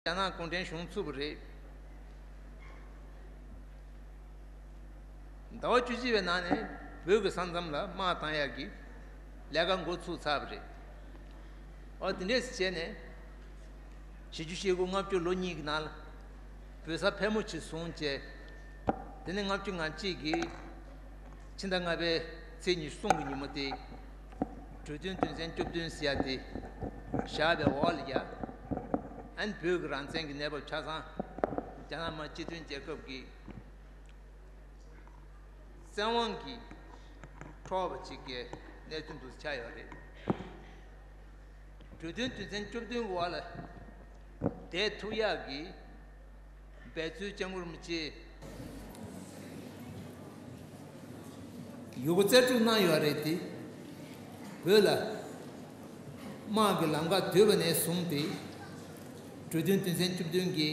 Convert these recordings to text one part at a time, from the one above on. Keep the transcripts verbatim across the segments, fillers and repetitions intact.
རྒྱ་ནག་གུང་ཁྲན་གཞུང་ཚུགས་པ་རེད། ཟླ་བ་བཅུ་གཅིག་པའི་ནང་ནས་བོད་ཀྱི་ས་མཚམས་ལ་དམག་བཏང་ཡག་གི་ལས་ཀ་འགོ་ཚུགས་ཚར་བ་རེད། ཨོ་དེ་འདྲས་བྱས་ནས་བཞི་བཅུ་ཞེ་དགུ་ལྔ་བཅུ་ལོ་གཉིས་ཀྱི་ནང་ལ་བོད་ས་ཕལ་མོ་ཆེ་བཟུང་བྱས། དེ་ནས་ལྔ་བཅུ་ང་གཅིག་གི་ཕྱི་ཟླ་ལྔ་པའི་ཚེས་ཉི་ཤུ་གསུམ་གྱི་ཉིན་མོ་དེ་གྲོས་མཐུན་དོན་ཚན་བཅུ་བདུན་ཟེར་ཡ་དེ་བཞག་པའི་འོག་ལ་ཡ། ཨན་བོད་ཀྱི་རང་བཙན་གྱི་གནས་བབ་ཆ་ཚང་རྒྱ་ནག་དམར་སྤྱི་མཐུན་རྒྱལ་ཁབ་ཀྱི་བཙན་དབང་གིས་འཕྲོག་པ་ཅིག་གི་གནས་ཚུལ་འདུག་ཆགས་ཡོད་རེད། གྲོས་མཐུན་དོན་ཚན་བཅུ་བདུན་འོག་ལ་བསྡད་ཐུབ་ཡག་གི་འབད་རྩོལ་སྐྱབས་མགོན་རིན་པོ་ཆེ་ཡོད་རྒུ་རྩལ་སྤྲུགས་གནང་ཡོད་རེད་དེ། བོད་ལ་དམག་གི་ལམ་ཁ་བསྡུས་པ་ནས་བཟུང་སྟེ་གྲོས་མཐུན་དོན་ཚན་བཅུ་བདུན་གྱི་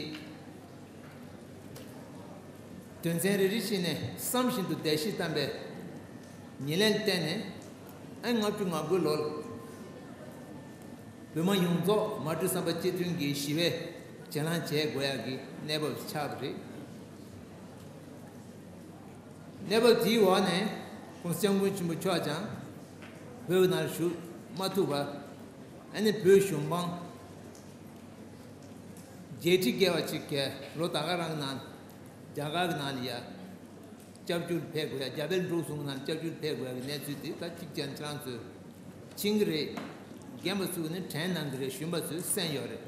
དོན་ཚན་རེ་རེ་བཞིན་ནས་བསམ་བཞིན་དུ་བརྡལ་བཤིག་བཏང་པའི་ཉེར་ལེན་བརྟེན་ནས། ཨ་ལྔ་བཅུ་ང་དགུ་ལོར་བོད་མི་ཡོངས་རྫོགས་མ་གྲོས་བསམ་པ་གཅིག་མཐུན་གྱིས་ཞི་བའི་གྱེན་ལངས་བྱེད་དགོས་ཡག་གི་གནས་བབ་ཆགས་པ་རེད། གནས་བབ་དེའི་འོག་ནས་༸གོང་ས་༸སྐྱབས་མགོན་ཆེན་པོ་མཆོག་ཀྱང་བོད་ནང་བཞུགས་མ་ཐུབ་པ། ཨ་ནི་བོད་གཞུང་འབངས་བརྒྱད་ཁྲི་བརྒལ་བ་ཅིག་གིས་ལོ་ད་ག་རང་གི་ནང་རྒྱ་གར་གྱི་ནང་ལ་ཡ་སྐྱབས་བཅོལ་ཕེབས་དགོས་ཡ། རྒྱ་བལ་འབྲུག་གསུམ་གྱི་ནང་སྐྱབས་བཅོལ་ཕེབས་དགོས་ཡ་གི་གནས་ཚུལ་དེ་ད་གཅིག་ཀྱང་ཁྱེད་རང་ཚོས་མཁྱེན་གྱི་རེད། རྒན་པ་ཚོས་ནི་དྲན་གནང་གི་རེད། གཞོན་པ་ཚོས་གསན་ཡོད་རེད།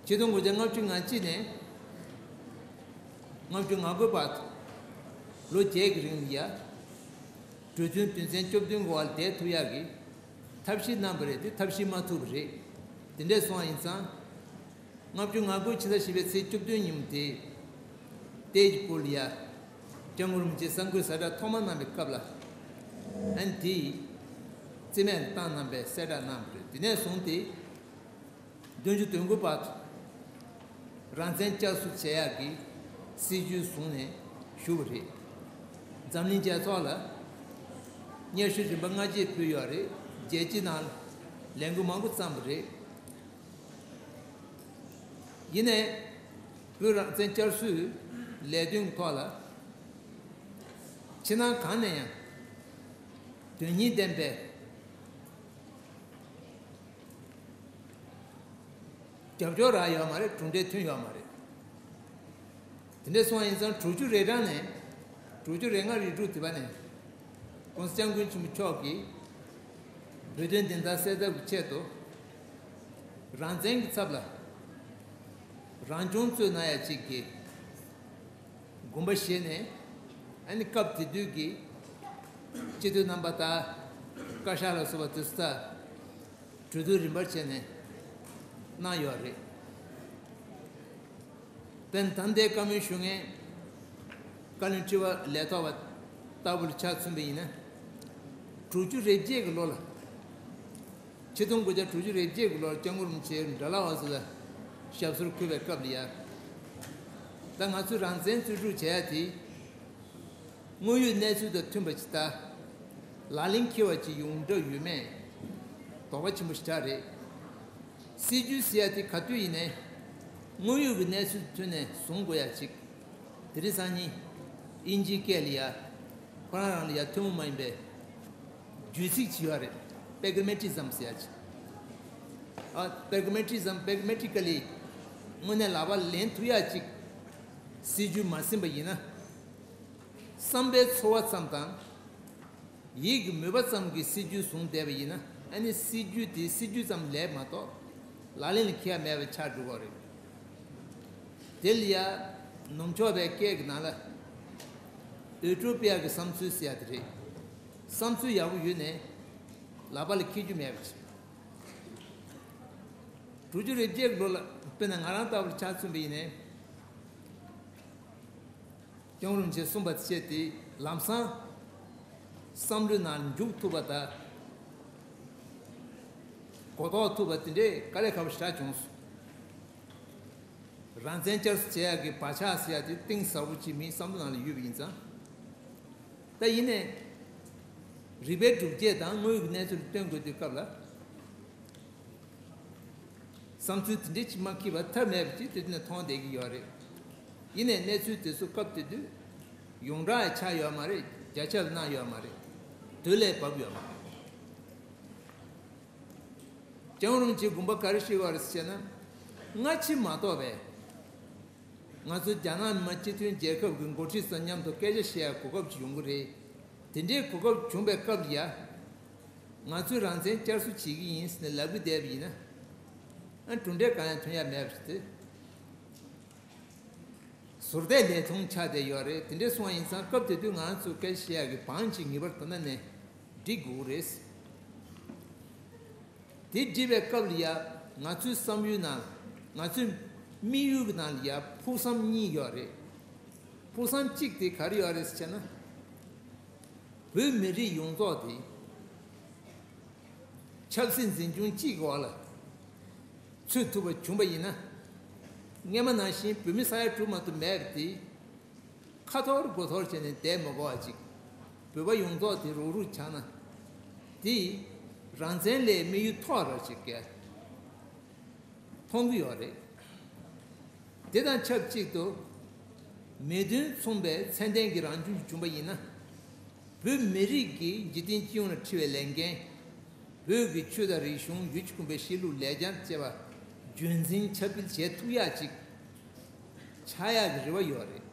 ཆིག་སྟོང་དགུ་བརྒྱ་ལྔ་བཅུ་ང་གཅིག་ནས་ལྔ་བཅུ་ང་དགུ་བར་དུ་ལོ་བརྒྱད་ཀྱི་རིང་ལ་ཡ། གྲོས་མཐུན་དོན་ཚན་བཅུ་བདུན་འོག་ལ་བསྡད་ཐུབ་ཡག་གི་ཐབས་ཤེས་གནང་བ་རེད་དེ། ཐབས་ཤེས་མ་ཐུབ་པ་རེད། དེ་འདྲས་སོང་བ་ཡིན་ཙང་། ལྔ་བཅུ་ང་དགུ་ཕྱི་ཟླ་བཞི་པའི་ཚེས་བཅུ་བདུན་ཉིན་མོ་དེ། ཏེ་ཇི་པུར་ལ་ཡ། སྐྱབས་མགོན་རིན་པོ་ཆེས་གསར་འགོད་གསལ་བསྒྲགས་ཐོག་མ་གནང་བའི་སྐབས་ལ། ཨན་དེ་རྩིས་མེད་བཏང་གནང་བའི་གསལ་བསྒྲགས་གནང་བ་རེད། དེ་ནས་བཟུང་སྟེ། བདུན་ཅུ་དོན་དགུ་བར་དུ་རང་བཙན་བསྐྱར་གསོ་བྱེད་ཡག་གི་སྲིད་ཇུས་བཟུང་ནས་བཞུགས་པ་རེད། འཛམ་གླིང་རྒྱལ་ཚོགས་ལ་སྙན་ཞུ་རིམ་པ་སྔ་རྗེས་ཕུལ་ཡོད་རེད། རྒྱལ་སྤྱིའི་ནང་ལ་ལས་འགུལ་མང་པོ་བརྩམས་པ་རེད། ཡིན་ནའི་བོད་རང་བཙན་བསྐྱར་གསོའི་ལས་དོན་གྱི་ཐོག་ལ་ཕྱི་ནང་གང་ནས་ཡང་དོན་སྙིང་ལྡན་པའི་རྒྱབ་སྐྱོར་རག་ཡོད་མ་རེད། གྲུབ་འབྲས་ཐོན་ཡོད་མ་རེད། དེ་འདྲ་སོང་བ་ཡིན་ཙང་དྲུག་ཅུ་རེ་གྲངས་ནས་དྲུག་ཅུ་རེ་ལྔ་རེ་དྲུག་དེ་བ་ནས་༸གོང་ས་༸སྐྱབས་མགོན་ཆེན་པོ་མཆོག་གིས་བོད་དོན་བདེན་མཐའ་གསལ་ཐབས་ཀྱི་ཆེད་དུ་རང་བཙན་གྱི་ཚབ་ལ་རང་སྐྱོང་རྩོད་གནང་ཡ་གཅིག་གི་དགོངས་པ་བཞེས་ནས། ཨ་ནི་སྐབས་དེ་དུས་ཀྱི་སྤྱི་འཐུས་རྣམ་པ་དང་བཀའ་ཤག་ལ་སོགས་པ་དུས་སུ་ད་གྲོས་བསྡུར་རིམ་པར་བྱས་ནས་གནང་ཡོད་རེད། དཔེར་ན་ད་ལྟའི་བཀའ་མོལ་ཞུ་མཁན་བཀའ་བློན་ཁྲི་པ་ལས་ཐོག་པ་ལྟ་བུ་ལ་ཆ་མཚོན་པ་ཡིན་ན། དྲུག་ཅུ་རེ་བརྒྱད་ཀྱི་ལོ་ལ། ཆིག་སྟོང་དགུ་བརྒྱ་དྲུག་ཅུ་རེ་བརྒྱད་ཀྱི་ལོར་སྐྱབས་མགོན་རིན་པོ་ཆེ་དགྲ་ལྷ་འོད་ཟེར་ལ་ཞབས་སོར་འཁོད་པའི་སྐབས་ལ་ཡ། ད་ང་ཚོས་རང་བཙན་རྩོད་སྒྲུབ་བྱེད་ཡ་དེ་དངོས་ཡོད་གནས་ཚུལ་དང་མཐུན་པ་ཅིག་དང་། ལག་ལེན་འཁེལ་བ་ཅིག་ཡོང་གྲབས་ཡོད་མེད་དོགས་པ་ཆེན་པོ་ཞེ་དྲག་རེད། སྲིད་ཇུས་ཟེར་ཡ་དེ་ག་དུས་ཡིན་ནའི་དངོས་ཡོད་ཀྱི་གནས་ཚུལ་མཐུན་ནས་བཟུང་དགོས་ཡ་ཅིག་དེ་རིང་སང་ཉིན་དབྱིན་ཇིའི་སྐད་ལ་ཡ། ཁོ་རང་རང་ལ་ཡ་ཐུན་མོང་མ་ཡིན་པའི་བརྗོད་ཚིག་ཅིག་ཡོད་རེད། པེ་གི་མེ་ཊི་ཛམ་ཟེར་ཡ་ཅིག་ཨ། པེ་གི་མེ་ཊི་ཛམ། པེ་གི་མེ་ཊི་ཀ་ལི་དངོས་གནས་ལག་པ་ལེན་ཐུབ་ཡ་ཅིག་སྲིད་ཇུས་མ་ཟིན་པ་ཡིན་ན། བསམ་པའི་ཚོར་བ་ཙམ་དང་། ཡིད་ཀྱི་མོས་པ་ཙམ་གྱི་སྲིད་ཇུས་བཟུང་བསྡད་པ་ཡིན་ན། ཨ་ནི་སྲིད་ཇུས་དེ་སྲིད་ཇུས་ཙམ་ལས་མ་གཏོགས་ལག་ལེན་ལ་འཁེལ་ཡ་མེད་པ་ཆགས་འགྲོ་གི་རེད། དེ་ལ་ཡ་ནུབ་ཕྱོགས་པའི་སྐད་ཀྱི་ནང་ལ་ཨུ་ཊོ་པི་ཡ་གི་བསམ་ཚུལ་ཟེར་ཡ་དེ་རེད། བསམ་ཚུལ་ཡག་པོ་ཡོད་ནའི་ལག་པ་ལ་འཁེལ་རྒྱུ་མེད་པ་ཅིག་དྲུག་ཅུ་རེ་བརྒྱད་ཀྱི་ལོ་ལ་དཔེར་ན་ང་རང་ལྟ་བུར་ཆ་མཚོན་པ་ཡིན་ནའི། སྐྱབས་མགོན་རིན་པོ་ཆེས་གསུངས་པ་བྱས་ཏེ། ལམ་སང་བསམ་བློའི་ནང་འཇུག་ཐུབ་པ་དང་། གོ་རྟོགས་ཐུབ་པ་དེ་འདྲའི་དཀའ་ལས་ཁག་པོ་ཞེ་དྲག་བྱུང་སོང་། རང་བཙན་བསྐྱར་གསོ་བྱེད་ཡག་གི་བག་ཆགས་ཟེར་ཡག་དེ་གཏིང་ཟབ་པོ་ཅིག་མིའི་བསམ་བློ་ནང་ལ་ཡོད་པ་ཡིན་ཙང་། ད་ཡིན་ནའི་རིག་པའི་སྒྲུབ་བྱེད་དང་དངོས་ཡོད་ཀྱི་གནས་ཚུལ་ལ་བསྟུན་དགོས་དུས་སྐབས་ལ། བསམ་ཚུལ་དེ་འདྲ་ཅིག་མ་འཁྱེར་བ་ཐབས་མེད་པ་ཅིག་དེ་དུས་ནས་མཐོང་བསྡད་ཀྱི་ཡོད་རེད། ཡིན་ནའི་གནས་ཚུལ་དེ་ཚོ་སྐབས་དེ་དུས་ཡོངས་གྲགས་ཆགས་ཡོད་མ་རེད། རྒྱ་ཁྱབ་གནང་ཡོད་མ་རེད། དུས་ལས་བབས་ཡོད་མ་རེད། ལྕང་རོང་གི་དགོངས་པ་ག་རེ་བཞེས་པ་རེད་ཟེར་ན། སྔ་ཕྱི་མ་གཏོགས་པས། ང་ཚོ་རྒྱ་ནག་མི་དམངས་སྤྱི་མཐུན་རྒྱལ་ཁབ་ཀྱི་འགོ་ཁྲིད་ཚོ་མཉམ་དུ་སྐད་ཆ་བཤད་ཡ་གོ་སྐབས་ཅིག་ཡོང་གི་རེད། དེ་འདྲའི་གོ་སྐབས་བྱུང་བའི་སྐབས་ལ་ཡ། ང་ཚོས་རང་བཙན་བསྐྱར་གསོ་བྱེད་ཀྱི་ཡིན་ཟེར་ནས་ལབ་ཀྱི་བསྡད་པ་ཡིན་ན། ཨ་གྲུབ་འབྲས་གང་ཡང་ཐོན་ཡ་མེད་པ་རེད་དེ། ཟུར་བལྟས་ལས་མཐོང་ཆགས་བསྡད་ཡོད་རེད། དེ་འདྲ་སོང་བ་ཡིན་ཙང་སྐབས་དེ་དུས་ང་ཚོ་སྐད་ཆ་བཤད་ཡག་གི་བང་ཅིག་ངེས་པར་དོ་ན་ནས་འགྲིག་དགོས་རེད། དེ་འགྲིག་པའི་སྐབས་ལ་ཡ་ང་ཚོའི་བསམ་ཡུལ་ནང་ང་ཚོའི་དམིགས་ཡུལ་གྱི་ནང་ལ་ཡ་ཕུགས་བསམ་གཉིས་ཡོད་རེད། ཕུགས་བསམ་གཅིག་དེ་ག་རེ་ཡོད་རེད་ཟེར་ན། བོད་མི་རིགས་ཡོངས་རྫོགས་དེ་ཆབ་སྲིད་འཛིན་སྐྱོང་གཅིག་གི་འོག་ལ་ཚུད་ཐུབ་པ་བྱུང་པ་ཡིན་ན། སྔས་མ་ནང་བཞིན་བོད་མི་ས་ཡ་དྲུག་མ་གཏོགས་མེད་པ་དེ། ཁ་འཐོར་མགོ་འཐོར་བྱས་ནས་བསྡད་མི་དགོས་པ་ཅིག་བོད་པ་ཡོངས་རྫོགས་དེ་རུག་རུག་ཆགས་ན། དེ་རང་བཙན་ལས་དམིགས་ཡུལ་མཐོ་རུ་ཅིག་གས་མཐོང་གི་ཡོད་རེད། དེ་དང་ཆབས་ཅིག་ཏུ་མི་དོན་མཚུངས་པའི་ཚད་ལྡན་གྱི་རང་སྐྱོང་ཞིག་བྱུང་པ་ཡིན་ན། བོད་མི་རིགས་ཀྱི་འཇིག་རྟེན་སྤྱི་ཡོངས་ལ་འཁྲི་བའི་ལས་འགན། བོད་ཀྱི་ཆོས་དང་རིག་གཞུང་། ཡུལ་གྱི་ཁོངས་པའི་གཤིས་ལུགས། ལེགས་བྱང་བཅས་པ་རྒྱུན་འཛིན་ཁྱབ་སྤེལ་བྱེད་ཐུབ་ཡག་ཅིག་ཆགས་ཡག་གི་རེ་བ་ཡོད་རེད།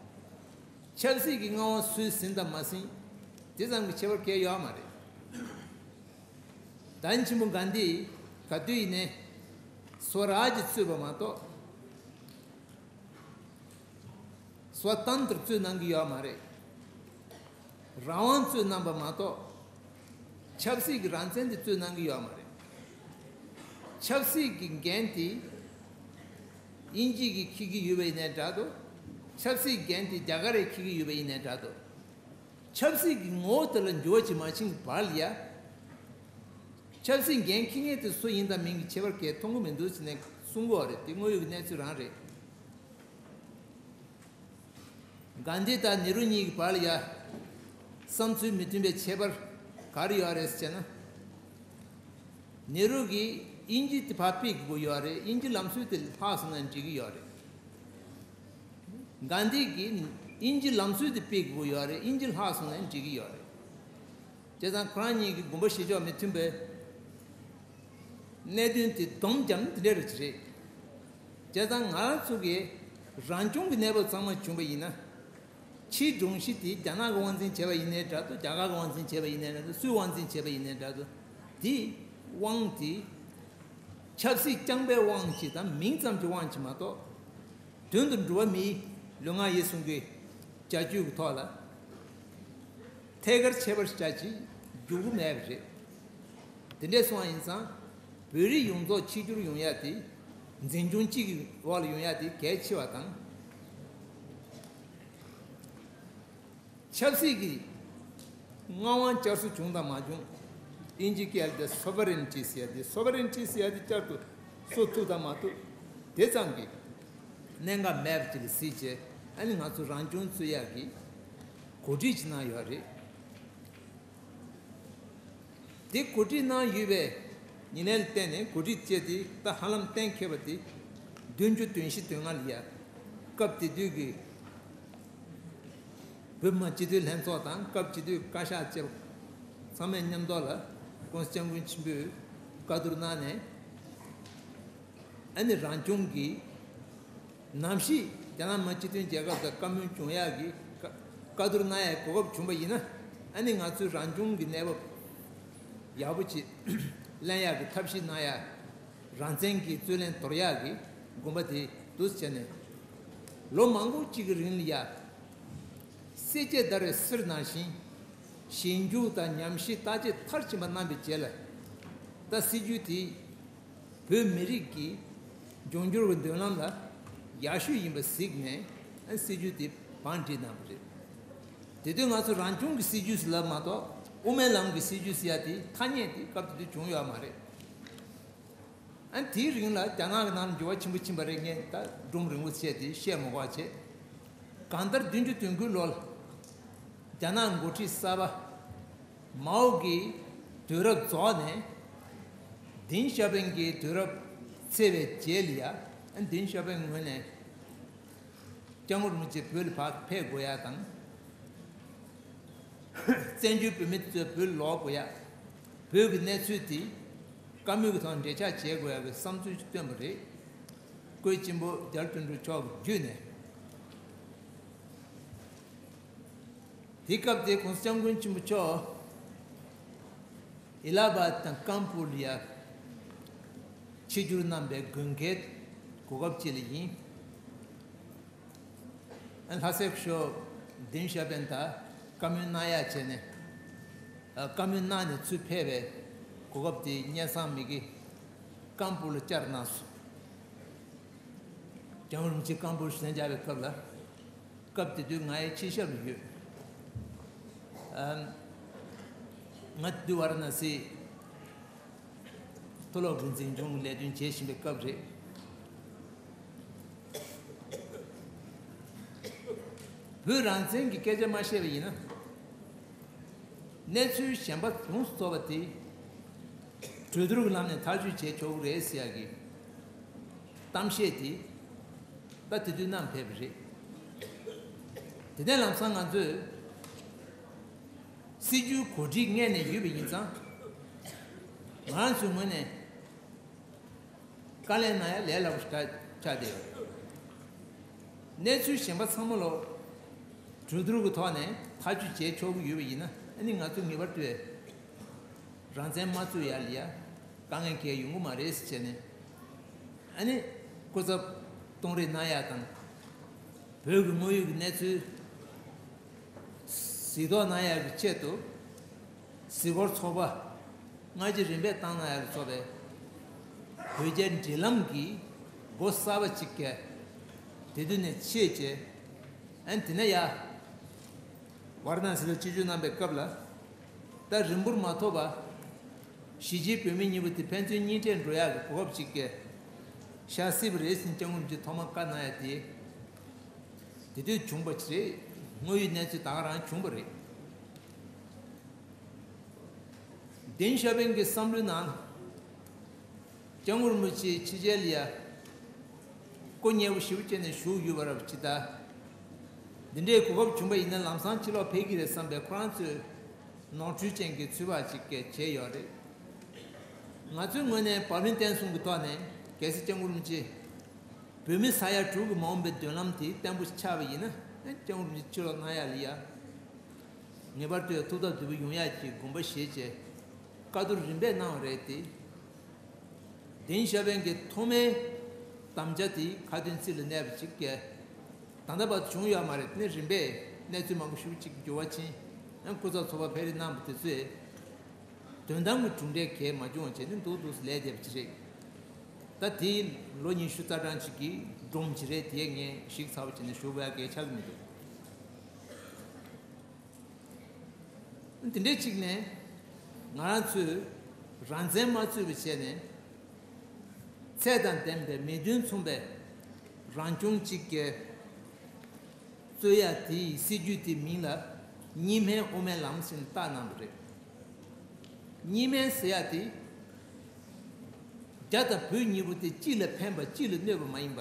ཆབ་སྲིད་ཀྱི་མངའ་དབང་སུས་ཟིན་དང་མ་ཟིན། དེ་ཙམ་གྱི་ཁྱད་པར་གང་ཡང་ཡོད་མ་རེད། དཔལ་ཆེན་པོ་གྷན་དྷིས་ག་དུས་ཡིན་ནའི་སོ་རཱཇ་གཙོས་པ་མ་གཏོགས། སོ་ཏན་ཏྲ་གཙོས་གནང་གི་ཡོད་མ་རེད། རང་དབང་གཙོས་གནང་པ་མ་གཏོགས། ཆབ་སྲིད་ཀྱི་རང་བཙན་དེ་གཙོས་གནང་གི་ཡོད་མ་རེད། ཆབ་སྲིད་ཀྱི་འགན་དེ་དབྱིན་ཇི་གིས་འཁྱེར་གྱི་ཡོད་པ་ཡིན་ནའི་འདྲ་འདུག་ཆབ་སྲིད་འགན་དེ་རྒྱ་གར་རེ་འཁྱེར་གྱི་ཡོད་པ་ཡིན་ནའི་འདྲ་འདུག་ཆབ་སྲིད་ཀྱི་ངོ་བོ་དེ་ལ་འགྱུར་བ་ཅིག་མ་ཕྱིན་གྱི་བར་ལ་ཡ། ཆབ་སྲིད་འགན་འཁྱེར་མཁན་དེ་སུ་ཡིན་དང་མིན་གྱི་ཁྱད་པར་གང་ཡང་མཐོང་གི་མི་འདུག་ཟེར་ནས་གསུང་གི་ཡོད་རེད། དེ་དངོས་ཡོད་ཀྱི་གནས་ཚུལ་རང་རེད། གྷན་དྷི་དང་ནེ་རུ་གཉིས་ཀྱི་བར་ལ་ཡ། བསམ་ཚུལ་མི་མཐུན་པའི་ཁྱད་པར་ག་རེ་ཡོད་རེད་ཟེར་ན། ནེ་རུ་གིས་དབྱིན་ཇི་དེ་ཕར་ཕུད་དགོས་ཡོད་རེད། དབྱིན་ཇི་ལམ་སྲོལ་དེ་ལྷག་སོང་ན་འགྲིག་གི་ཡོད་རེད། གྷན་དྷི་གིས་དབྱིན་ཇི་ལམ་སྲོལ་དེ་ཕུད་དགོས་ཡོད་རེད། དབྱིན་ཇི་ལྷག་སོང་ན་འགྲིག་གི་ཡོད་རེད། བྱས་ཙང་ཁོ་རང་གཉིས་ཀྱི་དགོངས་པ་བཞེས་ཕྱོགས་མི་མཐུན་པའི་གནད་དོན་དེ་སྡོམ་རྒྱག་ན་དེ་འདྲ་རེད་ཅི་རེད། བྱས་ཙང་ང་རང་ཚོ་གིས་རང་སྐྱོང་གི་གནས་བབ་ཚང་མ་བྱུང་བ་ཡིན་ན། ཕྱིའི་སྒྲོམ་གཞི་དེ་རྒྱ་ནག་གིས་དབང་འཛིན་བྱས་པ་ཡིན་ནའི་འདྲ་འདུག་རྒྱ་གར་གྱིས་དབང་འཛིན་བྱས་པ་ཡིན་ནའི་འདྲ་འདུག་སུས་དབང་འཛིན་བྱས་པ་ཡིན་ནའི་འདྲ་འདུག་དེའི་དབང་དེ་ཆབ་སྲིད་རྐྱང་པའི་དབང་ཅིག་དང་མིང་ཙམ་གྱི་དབང་ཅིག་མ་གཏོགས། དོན་དུ་འགྲོ་བ་མིའི་ལུས་ངག་ཡིད་གསུམ་གྱི་བྱ་སྤྱོད་ཀྱི་ཐོག་ལ་ཐད་ཀར་ཁྱད་པར་ཞེ་དྲག་ཅིག་འགྱུར་གྱི་མེད་པ་རེད། དེ་འདྲ་སོང་བ་ཡིན་ཙང་བོད་རིགས་ཡོངས་རྫོགས་གཅིག་གྱུར་ཡོང་ཡ་དེ་འཛིན་སྐྱོང་གཅིག་གི་འོག་ལ་ཡོང་ཡ་དེ་གལ་ཆེ་བ་དང་། ཆབ་སྲིད་ཀྱི་མངའ་དབང་བསྐྱར་གསོ་བྱུང་དང་མ་བྱུང་། དབྱིན་ཇི་སྐད་ལ་དེ་སོ་ཝེ་རེན་ཊི་ཟེར་ཡ་དེ། སོ་ཝེ་རེན་ཊི་ཟེར་ཡ་དེ་བསྐྱར་དུ་གསོ་ཐུབ་དང་མ་ཐུབ་དེ་ཙམ་གྱི་གནད་འགག་མེད་པ་ཅིག་ལ་གཟིགས་བྱས། ཨ་ནི་ང་ཚོ་རང་སྐྱོང་རྩོད་ཡག་གི་གོ་སྒྲིག་ཅིག་གནང་ཡོད་རེད། དེ་གོ་སྒྲིག་གནང་ཡོད་པའི་ཉིན་ལས་ལ་བརྟེན་ནས། གོ་སྒྲིག་བྱས་ཏེ་ད་ཧ་ལམ་གཏན་འཁེལ་བ་དེ་བདུན་ཅུ་དོན་བཞི་དོན་ལྔ་ལ་ཡ། སྐབས་དེ་དུས་ཀྱི་བོད་མི་མང་སྤྱི་འཐུས་ལྷན་ཚོགས་དང་། སྐབས་སྤྱི་འཐུས་བཀའ་ཤག་བཅས་པ་ཚང་མས་མཉམ་དུ་ལ་༸གོང་ས་༸སྐྱབས་མགོན་ཆེན་པོས་བཀའ་བསྡུར་གནང་ནས། ཨ་ནི་རང་སྐྱོང་གི་ནམ་ཞིག་རྒྱ་ནག་མི་དམངས་སྤྱི་མཐུན་རྒྱལ་ཁབ་དང་བཀའ་མོལ་བྱུང་ཡག་གི་བཀའ་བཀའ་བསྡུར་གནང་ཡག་གོ་སྐབས་བྱུང་བ་ཡིན་ན། ཨ་ནི་ང་ཚོས་རང་སྐྱོང་གི་གནས་བབ་ཡག་པོ་ཅིག་ལེན་ཡག་གི་ཐབས་ཤེས་གནང་ཡག་རང་བཙན་གྱི་རྩོད་གླེང་དོར་ཡག་གི་དགོངས་པ་དེ་འདུག་སེ་བྱས་ནས། ལོ་མང་པོ་གཅིག་གི་རིང་ལ་ཡ། བསྲེག་བཅད་བརྡར་བའི་གསེར་ནང་བཞིན། ཞིབ་འཇུག་དང་ཉམས་ཞིབ་བརྟག་དཔྱད་མཐར་ཕྱིན་པ་གནང་བའི་རྗེས་ལ། ད་སྲིད་ཇུས་དེ་བོད་མི་རིགས་ཀྱི་འབྱུང་འགྱུར་གྱི་མདུན་ལམ་ལ་ཡག་ཤོས་ཡིན་པ་གཟིགས་ནས། སྲིད་ཇུས་དེ་བང་སྒྲིག་གནང་བ་རེད། དེ་དུས་ང་ཚོ་རང་སྐྱོང་གི་སྲིད་ཇུས་ཟེར་ལབ་མ་གཏོགས། དབུ་མའི་ལམ་གྱི་སྲིད་ཇུས་ཟེར་ཡ་དེ་ཐ་སྙད་དེ་སྐབས་དེ་དུས་བྱུང་ཡོད་མ་རེད། ཨ་ནི་དེའི་རིང་ལ་རྒྱ་ནག་གི་ནང་ལ་འགྱུར་བ་ཆེན་པོ་ཕྱིན་པ་རེད། ངས་ད་སྒྲུང་རིང་པོ་བཤད་དེ་བཤད་མི་དགོས་པ་བྱས། གང་ལྟར་བདུན་ཅུ་དོན་དགུའི་ལོར་རྒྱ་ནག་འགོ་ཁྲིད་གསར་པ་མའོ་གི་དུས་རབས་རྫོགས་ནས། ཏེང་ཞའོ་ཕིང་གི་དུས་རབས་ བརྩད་པའི་རྗེས་ལ་ཡ། ཨ། ཏེང་ཞའོ་ཕིང་ངོས་ནས་སྐྱབས་མགོན་རིན་པོ་ཆེ་བོད་ལ་ཕར་ཕེབས་དགོས་ཡ་དང་། བཙན་བྱོལ་བོད་མི་དེ་ཚོས་བོད་ལོག་དགོས་ཡ། བོད་ཀྱི་གནས་ཚུལ་དེ་བཀའ་མོལ་གྱི་ཐོག་འགྲེལ་བཤད་བྱེད་དགོས་ཡ་གི་བསམ་ཚུལ་ཞིག་བཏོན་པ་རེད། བཀོད་ཆེན་པོ་རྒྱ་རི་དོན་གྲུབ་མཆོག་གི་བརྒྱུད་ནས། དེ་སྐབས་དེ་༸གོང་ས་༸སྐྱབས་མགོན་ཆེན་པོ་མཆོག་ཨེ་ལ་ཧ་བཱད་དང་ཀམ་པུར་ལ་ཡ་ཆིབས་བསྒྱུར་གནང་པའི་དགོས་གལ་གོ་སྐབས་ཅིག་ལ་ཡིན། ལྷ་སའི་ཤོག་ཏེང་ཞའོ་ཕིང་དང་བཀའ་མོལ་གནང་ཡ་བྱས་ནས། ཨ། བཀའ་མོལ་གནང་ནས་ཚུར་ཕེབས་པའི་གོ་སྐབས་དེ་སྙན་སེང་མི་དགེ་ཀམ་པུར་ལ་བཅར་གནང་སོང་། སྐྱབས་མགོན་རིན་པོ་ཆེ་ཀམ་པུར་གཞིས་ཆགས་པའི་སྐབས་ལ། སྐབས་དེ་དུས་ང་ཡི་ཕྱི་ཞབས་ལ་ཡོད། ཨ། ང་དེ་དུས་ཝཱ་ར་ཎ་སི་མཐོ་སློབ་ཀྱི་འཛིན་སྐྱོང་ལས་དོན་བྱེད་བཞིན་པའི་སྐབས་རེད། བོད་རང་བཙན་གྱི་སྐད་ཆ་མ་བཤད་པ་ཡིན་ན། གནས་ཚུལ་གཞན་པ་ཡོངས་སུ་རྫོགས་པ་དེ་གྲོས་བསྡུར་གྱི་ལམ་ནས་ཐག་གཅོད་བྱེད་ཆོག་གི་རེད་ཟེར་ཡ་གི་གཏམ་བཤད་དེ་ད་དེ་དུས་གནང་ཕེབས་པ་རེད། དེ་ནས་ལམ་སང་ང་ཚོས་སྲིད་བྱུས་གོ་སྒྲིག་སྔོན་ནས་ཡོད་པ་ཡིན་ཙང་། ང་རང་ཚོའི་ངོས་ནས་བཀའ་ལན་གནང་ཡ་ལས་སླ་པོ་ཞིག་ཆགས་བསྡད་ཡོད། གནས་ཚུལ་གཞན་པ་ཚང་མ་ལོ་གྲོས་བསྡུར་གྱི་ཐོག་ནས་ཐག་གཅོད་བྱེད་ཆོག་གི་ཡོད་པ་ཡིན་ན། ཨ་ནི་ང་ཚོ་ངེས་པར་དུ་རང་བཙན་མ་རྩོད་ཡ་ལ་ཡ་དཀའ་ངལ་གང་ཡང་ཡོང་གི་མ་རེད་ཟེར་བྱས་ནས། ཨ་ནི་སྐུ་ཚབ་གཏོང་རེས་གནང་ཡ་དང་། བོད་ཀྱི་དངོས་ཡོད་ཀྱི་གནས་ཚུལ་གཟིགས་རྟོག་གནང་ཡག་གི་ཆེད་དུ། གཟིགས་སྐོར་ཚོགས་པ་སྔ་རྗེས་རིམ་པས་བཏང་གནང་ཡག་གི་ཚོགས་པས། བོད་རྒྱའི་འབྲེལ་ལམ་གྱི་སྒོ་གསར་པ་གཅིག་གི་དེ་དུས་ནས་ཕྱེས་རྗེས། ཨན་དེ་ནས་ཡ་ཝཱ་ར་ཎ་སི་ལ་ཆིབས་བསྒྱུར་གནང་པའི་སྐབས་ལ། ད་རིང་པོར་མ་ཐོགས་པ། གཞིས་བྱེས་བོད་མི་གཉིས་པོ་དེ་ཕན་ཚུན་གཉིས་འཕྲད་འགྲོ་ཡག་གི་གོ་སྐབས་གཅིག་གི་ཤར་སྲིད་པ་རེད་ཟེར་སྐྱབས་མགོན་རིན་པོ་ཆེ་ཐོག་མར་བཀའ་གནང་ཡ་དེ། དེ་དུས་བྱུང་བ་ཅིག་རེད། དངོས་ཡོད་གནས་ཚུལ་ད་ག་རང་བྱུང་བ་རེད། ཏེང་ཞའོ་ཕིང་གི་བསམ་བློའི་ནང་། སྐྱབས་མགོན་རིན་པོ་ཆེ་ཕྱི་རྒྱལ་ལ་ཡ་སྐུ་མཉེལ་པོ་ཞེ་པོ་བྱས་ནས་བཞུགས་ཡོད་པ་རབས་ཅིག་ད། འདི་འདྲའི་གོ་སྐབས་བྱུང་བ་ཡིན་ན་ལམ་སང་ཕྱི་ལོགས་ཕེབས་ཀྱི་རེད་བསམ་པའི་ཁོ་རང་ཚོའི་ནོར་འཁྲུལ་ཅན་གྱི་ཚོད་དཔག་ཅིག་བྱས་ཡོད་རེད། ང་ཚོའི་ངོས་ནས་བབ་བརླིང་བརྟན་གསུམ་གྱི་ཐོག་ནས་གལ་སྲིད་སྐྱབས་མགོན་རིན་པོ་ཆེ་བོད་མི་ས་ཡ་དྲུག་གི་མ་འོངས་པའི་མདུན་ལམ་དེ་བརྟན་པོ་ཆགས་པ་ཡིན་ན། སྐྱབས་མགོན་རིན་པོ་ཆེ་ཕྱི་ལོགས་གནང་ཡག་ལ་ཡ། ངེས་པར་དུ་ཐུགས་སྟབས་བདེ་པོ་ཡོང་ཡག་གི་དགོངས་པ་བཞེས་བྱས་བཀའ་བསྡུར་རིམ་པས་གནང་བ་རེད་དེ། ཏེང་ཞའོ་ཕིང་གི་ཐོག་མའི་དམ་བཅའ་དེ་ཁ་ཏོན་རྩིས་ལ་གནས་པ་ཅིག་གས། ད་ལྟ་བར་དུ་བྱུང་ཡོད་མ་རེད། དེ་ནས་རིམ་པས་གནས་ཚུལ་མང་པོ་ཞིག་ཅིག་འགྱུར་བ་ཕྱིན། ཡང་སྐུ་ཚབ་ཚོགས་པ་ཕེབས་རེས་གནང་བ་དེ་ཚོས་དོན་དམ་གྱི་གྲུབ་འབྲས་གས་མ་བྱུང་བ་བྱས་ནས་འདུག་འདུག་སེ་ལས་བསྡད་པ་ཅིག་རེད། ད་དེ་ལོ་ཉི་ཤུ་རྩ་གྲངས་ཅིག་གི་སྒྲོམ་ཅིག་རེད། དེ་ངས་ཞིག་ཚར་བ་བྱས་ནས་ཞུ་དགོས་ཡ་གས་ཆགས་ཀྱི་མི་འདུག་དེ་འདྲའི་གཅིག་ནས་ང་རང་ཚོས་རང་བཙན་མ་རྩོད་པ་བྱས་ནས་ཚད་དང་ལྡན་པའི་མི་དོན་མཚུངས་པའི་རང་སྐྱོང་གཅིག་གི་རྩོད་ཡ་དེའི་སྲིད་ཇུས་དེའི་མིང་ལ་གཉིས་སྨན་དབུ་མའི་ལམ་ཟེར་ནས་བཏགས་གནང་བ་རེད། གཉིས་སྨན་ཟེར་ཡ་དེ་རྒྱ་དང་བོད་གཉིས་པོ་དེ་གཅིག་ལ་ཕན་པ་གཅིག་ལ་གནོད་པ་མ་ཡིན་པ།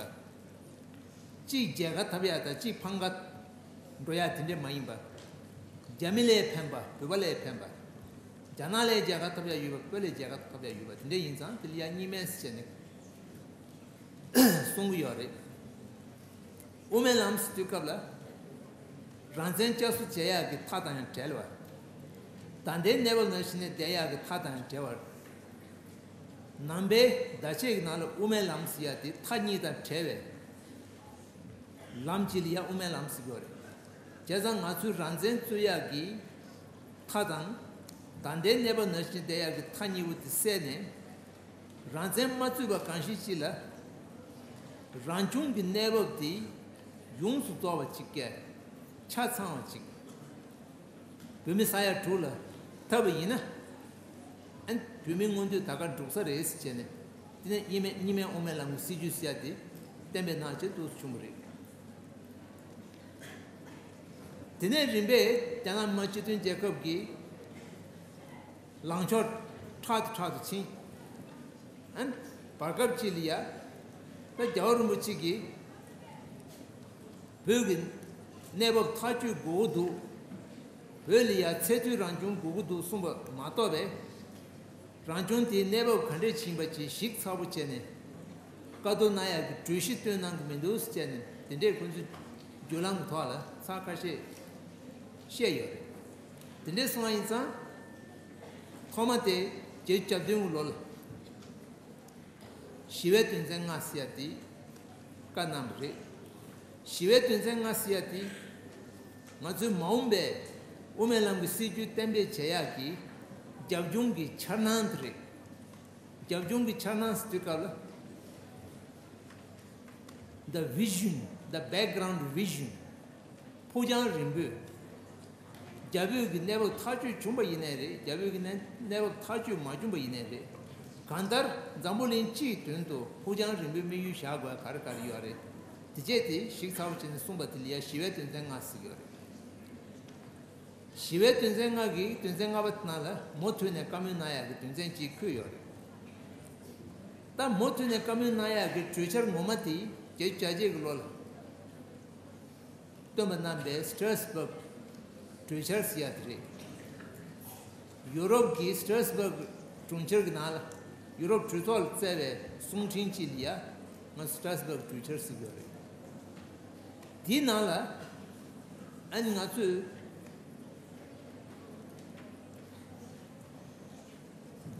གཅིག་མཇལ་ཁ་འཐབ་ཡ་དང་གཅིག་ཕམ་ཁ་འགྲོ་ཡ་དེ་འདྲས་མ་ཡིན་པ། རྒྱ་མི་ལ་ཕན་པ། བོད་པ་ལ་ཕན་པ། རྒྱ་ནག་ལ་མཇལ་ཁ་འཐབ་ཡ་ཡོད་པ། བོད་ལ་མཇལ་ཁ་འཐབ་ཡ་ཡོད་པ་དེ་འདྲས་ཡིན་ཙང་དེ་ལ་ཡ་གཉིས་སྨན་ཟེར་བྱས་ནས་གསུང་གི་ཡོད་རེད། དབུ་མའི་ལམ་ཟེར་དུས་སྐབས་ལ་རང་བཙན་བསྐྱར་གསོ་བྱེད་ཡག་གི་མཐའ་དང་ཡང་བྲལ་བ། ད་ལྟའི་གནས་བབ་ནང་བཞིན་ནས་བསྡད་ཡག་གི་མཐའ་དང་ཡང་བྲལ་བ། ནང་པའི་བརྡ་ཆད་ཀྱི་ནང་ལ་དབུ་མའི་ལམ་ཟེར་ཡ་དེ་མཐའ་གཉིས་དང་བྲལ་བའི་ལམ་གཅིག་ལ་ཡ་དབུ་མའི་ལམ་ཟེར་གྱི་ཡོད་རེད། བྱས་ཙང་ང་ཚོས་རང་བཙན་རྩོད་ཡག་གི་མཐའ་དང་། ད་ལྟའི་གནས་བབ་ནང་བཞིན་བསྡད་ཡག་གི་མཐའ་གཉིས་པོ་དེ་བསལ་ནས། རང་བཙན་མ་རྩོད་པ་གང་ཞིག་ཅིག་ལ། རང་སྐྱོང་གི་གནས་བབ་དེ་ཡོངས་སུ་རྫོགས་པ་ཅིག་གི་ཆ་ཚང་བ་ཅིག་བོད་མི་ས་ཡ་དྲུག་ལ་ཐོབ་པ་ཡིན་ན། ཨན་བོད་མིའི་མངོན་འདོད་ད་ག་འགྲུབ་ས་རེད་ཟེར་བྱས་ནས། དེ་ནས་གཉིས་སྨན་གཉིས་སྨན་དབུ་མའི་ལམ་གྱི་སྲིད་བྱུས་ཟེར་ཡ་དེ་གཏན་འབེབས་གནང་བྱས་འདུག་སེ་བྱུང་བ་རེད། དེ་ནས་རིམ་པས་རྒྱ་ནག་མི་དམངས་སྤྱི་མཐུན་རྒྱལ་ཁབ་ཀྱི་ལངས་ཕྱོགས་ཕྲག་ཏུ་ཕྲག་ཏུ་ཕྱིན། ཨན་ བར་སྐབས་ཅིག་ལ་ཡ། ད་རྒྱལ་བ་རིན་པོ་ཆེ་གིས་བོད་ཀྱི་གནས་བབ་ཐག་གཅོད་དགོས་འདུག་བོད་ལ་ཡ་ཚད་མཐོའི་རང་སྐྱོང་དགོས་ཀྱི་འདུག་གསུངས་པ་མ་གཏོགས་པས། རང་སྐྱོང་དེའི་གནས་བབ་ག་འདྲས་ཕྱིན་པ་ཅིག་ཞིབ་ཚགས་པོ་བྱས་ནས་བཀའ་བསྡུར་གནང་ཡག་གི་གྲོས་གཞི་བཏོན་གནང་གི་མི་འདུག་ཟེར་བྱས་ནས་དེ་འདྲས་ཁོ་ཚོས་བརྒྱུད་ལམ་གྱི་ཐོག་ལ་ཚར་ཁ་ཤས་བཤད་ཡོད་རེད། དེ་འདྲས་སོང་བ་ཡིན་ཙང་། ཐོག་མ་དེ་བརྒྱད་ཅུ་གྱ་བདུན་གྱི་ལོ་ལ། ཞི་བའི་དོན་ཚན་ལྔ་ཟེར་ཡ་དེ་བཀའ་གནང་བ་རེད། ཞི་བའི་དོན་ཚན་ལྔ་ཟེར་ཡ་དེ་ང་ཚོའི་མ་འོངས་པའི་དབུ་མའི་ལམ་གྱི་སྲིད་བྱུས་གཏན་འབེབས་བྱེད་ཡག་གི་རྒྱབ་ལྗོངས་ཀྱི་འཆར་སྣང་དེ་རེད། རྒྱབ་ལྗོངས་ཀྱི་འཆར་སྣང་ཟེར་དུས་སྐབས་ལ། The vision, the background vision. ཕུགས་རྒྱང་རིང་པོས། རྒྱ་བོད་ཀྱི་གནས་བབ་ཐག་གཅོད་བྱུང་བ་ཡིན་ནའི་རེད། རྒྱ་བོད་ཀྱི་གནས་གནས་བབ་ཐག་གཅོད་མ་བྱུང་བ་ཡིན་ནའི་རེད། གང་ལྟར་འཛམ་བུ་གླིང་སྤྱིའི་དོན་དུ་ཕུགས་རྒྱང་རིང་པོའི་དམིགས་ཡུལ་བཞག་དགོས་ག་རེ་ག་རེ་ཡོད་རེད། དེ་བྱས་ཏེ་ཞིབ་ཚགས་པོ་བྱས་ནས་གསུངས་པ་དེ་ལ་ཡ་ཞི་བའི་དོན་ཚན་ལྔ་ཟེར་གྱི་ཡོད་རེད། ཞི་བའི་དོན་ཚན་ལྔ་གི་དོན་ཚན་ལྔ་པ་ནང་ལ་མུ་མཐུད་ནས་བཀའ་མོལ་གནང་ཡག་གི་དོན་ཚན་གཅིག་འཁོད་ཡོད་རེད། ད་མུ་མཐུད་ནས་བཀའ་མོལ་གནང་ཡག་གི་གྲོས་འཆར་ངོ་མ་དེ་བརྒྱད་ཅུ་གྱ་བརྒྱད་ཀྱི་ལོ་ལ། བཏོན་པ་གནང་པའི་སི་ཏྲ་སི་བྷག་གྲོས་འཆར་ཟེར་ཡ་དེ་རེད། ཡུ་རོབ་ཀྱི་སི་ཏྲ་སི་བྷག་གྲོས་འཆར་གྱི་ནང་ལ་ཡུ་རོབ་གྲོས་ཚོགས་ལ་བསྩལ་བའི་གསུང་འཕྲིན་གཅིག་ལ་ཡ་ང་སི་ཏྲ་སི་བྷག་གྲོས་འཆར་ཟེར་གྱི་ཡོད་རེད། དེའི་ནང་ལ་ཨ་ནི་ང་ཚོས་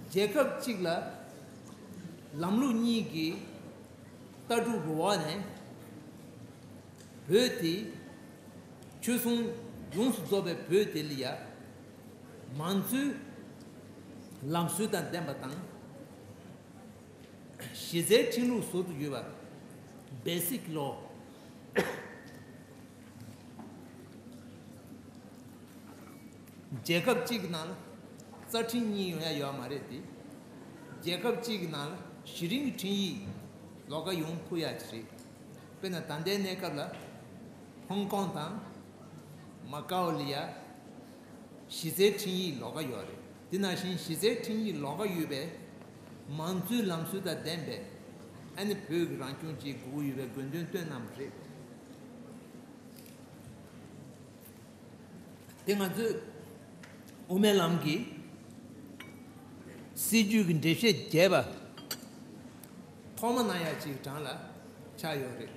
རྒྱལ་ཁབ་གཅིག་ལ་ལམ་ལུགས་གཉིས་ཀྱི་ལྟ་གྲུབ་འོག་ནས་བོད་དེ་ཆོས་སྲུང་ཡོངས་སུ་རྫོགས་པའི་བོད་དེ་ལ་ཡ་མང་གཙོའི་ལམ་སྲོལ་དང་ལྡན་པ་དང་གཞི་རྩའི་ཁྲིམས་ལུགས་ཟུར་དུ་ཡོད་པ། Basic Law། རྒྱལ་ཁབ་གཅིག་གི་ནང་ལ་རྩ་ཁྲིམས་གཉིས་ཡོང་ཡ་ཡོད་མ་རེད་དེ། རྒྱལ་ཁབ་གཅིག་གི་ནང་ལ་གཞི་རིམ་གྱི་ཁྲིམས་ཡིག་ལོགས་ཀ་ཡོང་ཐུབ་ཡ་ཅིག་རེད། དཔེར་ན་ད་ལྟའི་གནས་སྐབས་ལ་ཧོང་ཀོང་དང་མ་ཀའོ་ལ་ཡ་གཞི་རྩའི་ཁྲིམས་ཡིག་ལོགས་ཀ་ཡོད་རེད། དེ་ནང་བཞིན་གཞི་རྩའི་ཁྲིམས་ཡིག་ལོགས་ཀ་ཡོད་པའི་མང་གཙོའི་ལམ་སྲོལ་དང་ལྡན་པའི་ཨ་ནི་བོད་ཀྱི་རང་སྐྱོང་ཅིག་དགོས་ཀྱི་ཡོད་པའི་དགོས་འདུན་བཏོན་གནང་བ་རེད། དེ་ང་ཚོས་དབུ་མའི་ལམ་གྱི་སྲིད་བྱུས་ཀྱི་འགྲེལ་བཤད་རྒྱས་པ་ཐོག་མ་གནང་ཡ་ཅིག་གྲངས་ལ་ཆགས་ཡོད་རེད།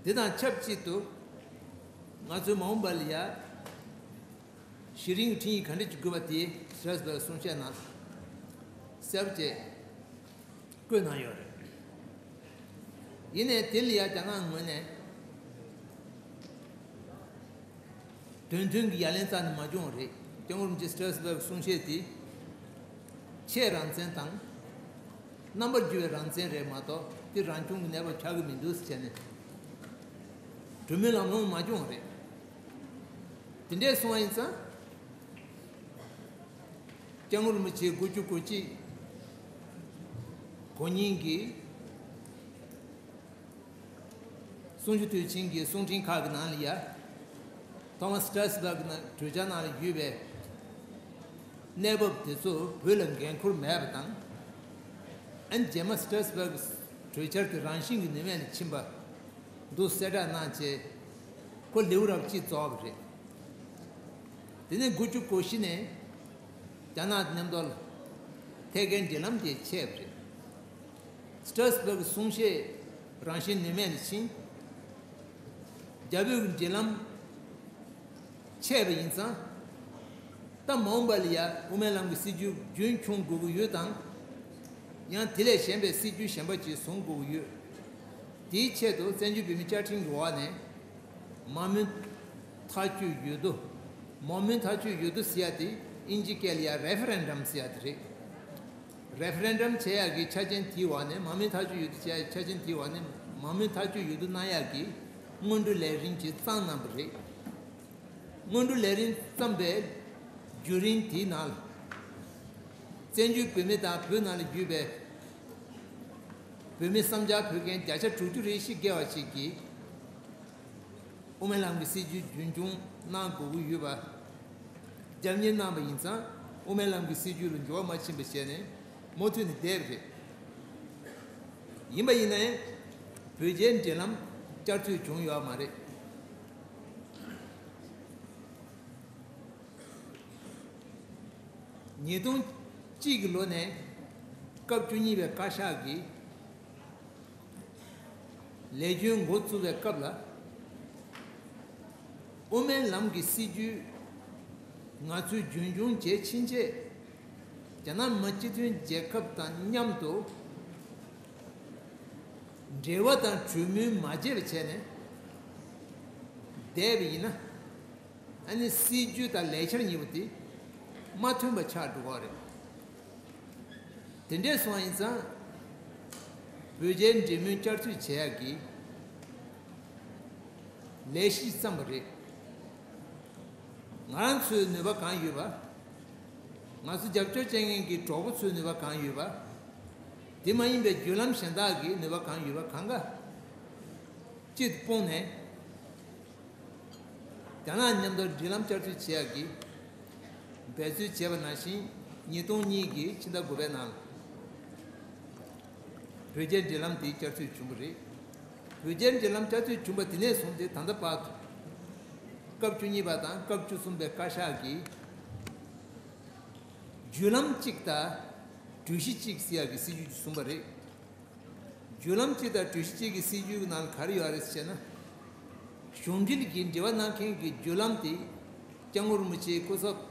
དེ་དང་ཆབས་ཅིག་ཏུ་ང་ཚོའི་མ་འོངས་པ་ལ་ཡ་གཞི་རིམ་ཁྲིམས་ཡིག་ག་འདྲ་ཅིག་དགོས་པ་དེ་སི་ཏྲ་སི་བྷག་གསུང་བཤད་ནང་གསལ་པོ་བྱས། བཀོད་གནང་ཡོད་རེད། ཡིན་ནའི་དེ་ལ་ཡ་རྒྱ་ནག་ངོས་ནས་དོན་མཐུན་གྱི་ཡ་ལན་རྩ་ནས་མ་བྱུང་བ་རེད། སྐྱབས་མགོན་རིན་པོ་ཆེ་སི་ཏྲ་སི་བྷག་གི་གསུང་བཤད་དེ་ཆེས་རང་བཙན་དང་རྣམ་པར་འགྱུར་བའི་རང་བཙན་རེད་མ་གཏོགས་དེ་རང་སྐྱོང་གི་གནས་བབ་ཆགས་ཀྱི་མི་འདུག་ཟེར་བྱས་ནས་གྲོས་མོལ་ལམ་ལྷོང་མ་བྱུང་བ་རེད། དེ་འདྲས་སོང་བ་ཡིན་ཙང་། སྐྱབས་མགོན་རིན་པོ་ཆེ་དགུ་བཅུ་གོ་གཅིག་གོ་གཉིས་ཀྱི་གསུང་ཆོས་དུས་ཆེན་གྱི་གསུང་འཕྲིན་ཁག་གི་ནང་ལ་ཡ། ཐོ་མཱས་སི་ཏྲ་སི་བྷག་གི་ནང་གྲོས་འཆར་ནང་ལ་ཡོད་པའི་གནས་བབ་དེ་ཚོ་བོད་ལ་འགན་འཁུར་མེད་པ་དང་། ཨན་རྗེས་མ་སི་ཏྲ་སི་བྷག་གི་གྲོས་འཆར་དེ་རང་བཞིན་གྱི་ནུས་མེད་ལ་ཕྱིན་པ་འདུག་གསལ་བསྒྲགས་གནང་བྱས་ཁོ་ལེའུ་རབས་གཅིག་རྫོགས་པ་རེད། དེ་ནས་དགུ་བཅུ་གོ་བཞི་ནས་རྒྱ་ནག་དང་མཉམ་དུ་ཐད་ཀའི་འབྲེལ་ལམ་དེ་ཆད་པ་རེད། སི་ཏྲ་སི་བྷག་གི་གསུང་བཤད་རང་བཞིན་ནུས་མེད་ལ་ཕྱིན། རྒྱ་བོད་ཀྱི་འབྲེལ་ལམ་ཆད་པ་ཡིན་ཙང་། ད་མ་འོངས་པ་ལ་ཡ་དབུ་མའི་ལམ་གྱི་སྲིད་བྱུས་རྒྱུན་འཁྱོངས་དགོས་ཀྱི་ཡོད་དང་། ཡང་དེ་ལས་གཞན་པའི་སྲིད་བྱུས་གཞན་པ་ཅིག་བཟུང་དགོས་ཀྱི་ཡོད། དེའི་ཆེད་དུ་བཙན་བྱོལ་བོད་མིའི་བཅའ་ཁྲིམས་ཀྱི་འོག་ནས་མང་མོས་ཐག་གཅོད་ཡོད་དོ། མང་མོས་ཐག་གཅོད་ཡོད་དོ་ཟེར་ཡ་དེ་ཨིན་ཇི་སྐད་ལ་ཡ་རེ་ཕེ་རེན་ཌམ་ཟེར་ཡ་དེ་རེད། རེ་ཕེ་རེན་ཌམ་བྱེད་ཡག་གི་ཆ་རྐྱེན་དེའི་འོག་ནས་མང་མོས་ཐག་གཅོད་ཡོད་དོ་བྱེད་ཡག་གི་ཆ་རྐྱེན་དེའི་འོག་ནས་མང་མོས་ཐག་གཅོད་ཡོད་དོ་གནང་ཡག་གི་སྔོན་འགྲོ་ལས་རིམ་ཅིག་བརྩམས་གནང་བ་རེད། སྔོན་འགྲོ་ལས་རིམ་བརྩམས་པའི་བརྒྱུད་རིམ་དེའི་ནང་ལ། བཙན་བྱོལ་བོད་མི་དང་བོད་ནང་ལ་ཡོད་པའི་བོད་མི་བསམ་འཆར་འབོད་མཁན་བརྒྱ་ཆ་དྲུག་ཅུ་རེ་བཞི་བརྒལ་བ་ཞིག་གིས་དབུ་མའི་ལམ་གྱི་སྲིད་བྱུས་རྒྱུན་འཁྱོངས་གནང་དགོས་ཀྱི་ཡོད་པ་རྒྱབ་གཉེར་གནང་བ་ཡིན་ཙང་། དབུ་མའི་ལམ་གྱི་སྲིད་བྱུས་ལ་འགྱུར་བ་མ་ཕྱིན་པ་བྱས་ནས་མུ་མཐུད་ནས་བསྡད་པ་རེད། ཡིན་པ་ཡིན་ནའི་བོད་རྒྱའི་འབྲེལ་ལམ་བསྐྱར་མཐུད་བྱུང་ཡོད་མ་རེད། ཉིས་སྟོང་གཅིག་གི་ལོ་ནས་སྐབས་བཅུ་གཉིས་པའི་བཀའ་ཤག་གིས་ལས་རྒྱུན་འགོ་བཙུགས་པའི་སྐབས་ལ། དབུ་མའི་ལམ་གྱི་སྲིད་བྱུས་ང་ཚོས་རྒྱུན་འཁྱོངས་བྱས་ཕྱིན་ཆད། རྒྱ་ནག་མི་སྤྱི་མཐུན་རྒྱལ་ཁབ་དང་མཉམ་དུ་འབྲེལ་བ་དང་གྲོས་མོལ་མ་བྱས་པ་བྱས་ནས་བསྡད་པ་ཡིན་ན། ཨ་ནི་སྲིད་བྱུས་དང་ལས་འཆར་གཉིས་པོ་དེ་མ་མཐུན་པ་ཆགས་འགྲོ་གི་རེད། དེ་འདྲས་སོང་ཡིན་ཙང་། བོད་རྒྱའི་འབྲེལ་མོལ་བསྐྱར་མཐུད་བྱེད་ཡག་གི་ལས་གཞི་བརྩམས་པ་རེད། ང་རང་ཚོའི་ནུས་པ་གང་ཡོད་པ། ང་ཚོ་རྒྱབ་སྐྱོར་བྱེད་མཁན་གྱི་གྲོགས་པོ་ཚོའི་ནུས་པ་གང་ཡོད་པ། དེ་མ་ཡིན་པའི་བརྒྱུད་ལམ་གཞན་དག་གི་ནུས་པ་གང་ཡོད་པ་གང་ག་གཅིག་ཏུ་སྤུངས་ནས། རྒྱ་ནག་མཉམ་དུ་འབྲེལ་ལམ་བསྐྱར་མཐུད་བྱེད་ཡག་གི་འབད་རྩོལ་བྱས་པ་ནང་བཞིན། ཉིས་སྟོང་གཉིས་ཀྱི་ཕྱི་ཟླ་དགུ་པའི་ནང་ལ་བོད་རྒྱའི་འབྲེལ་ལམ་དེ་བསྐྱར་མཐུད་བྱུང་བ་རེད། བོད་རྒྱའི་འབྲེལ་ལམ་བསྐྱར་མཐུད་བྱུང་བ་དེ་ནས་བཟུང་སྟེ་ད་ལྟ་བར་དུ་སྐབས་བཅུ་གཉིས་པ་དང་སྐབས་བཅུ་གསུམ་པའི་བཀའ་ཤག་གིས་བརྒྱུད་ལམ་གཅིག་དང་གྲོས་གཞི་གཅིག་ཟེར་ཡག་གི་སྲིད་བྱུས་བཟུང་བ་རེད། བརྒྱུད་ལམ་གཅིག་དང་གྲོས་གཞི་གཅིག་གི་སྲིད་བྱུས་ཀྱི་ནང་ལ་ག་རེ་ཡོད་རེད་ཟེར་ན། གཞུང་འབྲེལ་གྱི་འབྲེལ་བ་གནང་མཁན་གྱི་བརྒྱུད་ལམ་དེ་སྐྱབས་མགོན་རིན་པོ་ཆེའི་སྐུ་ཚབ་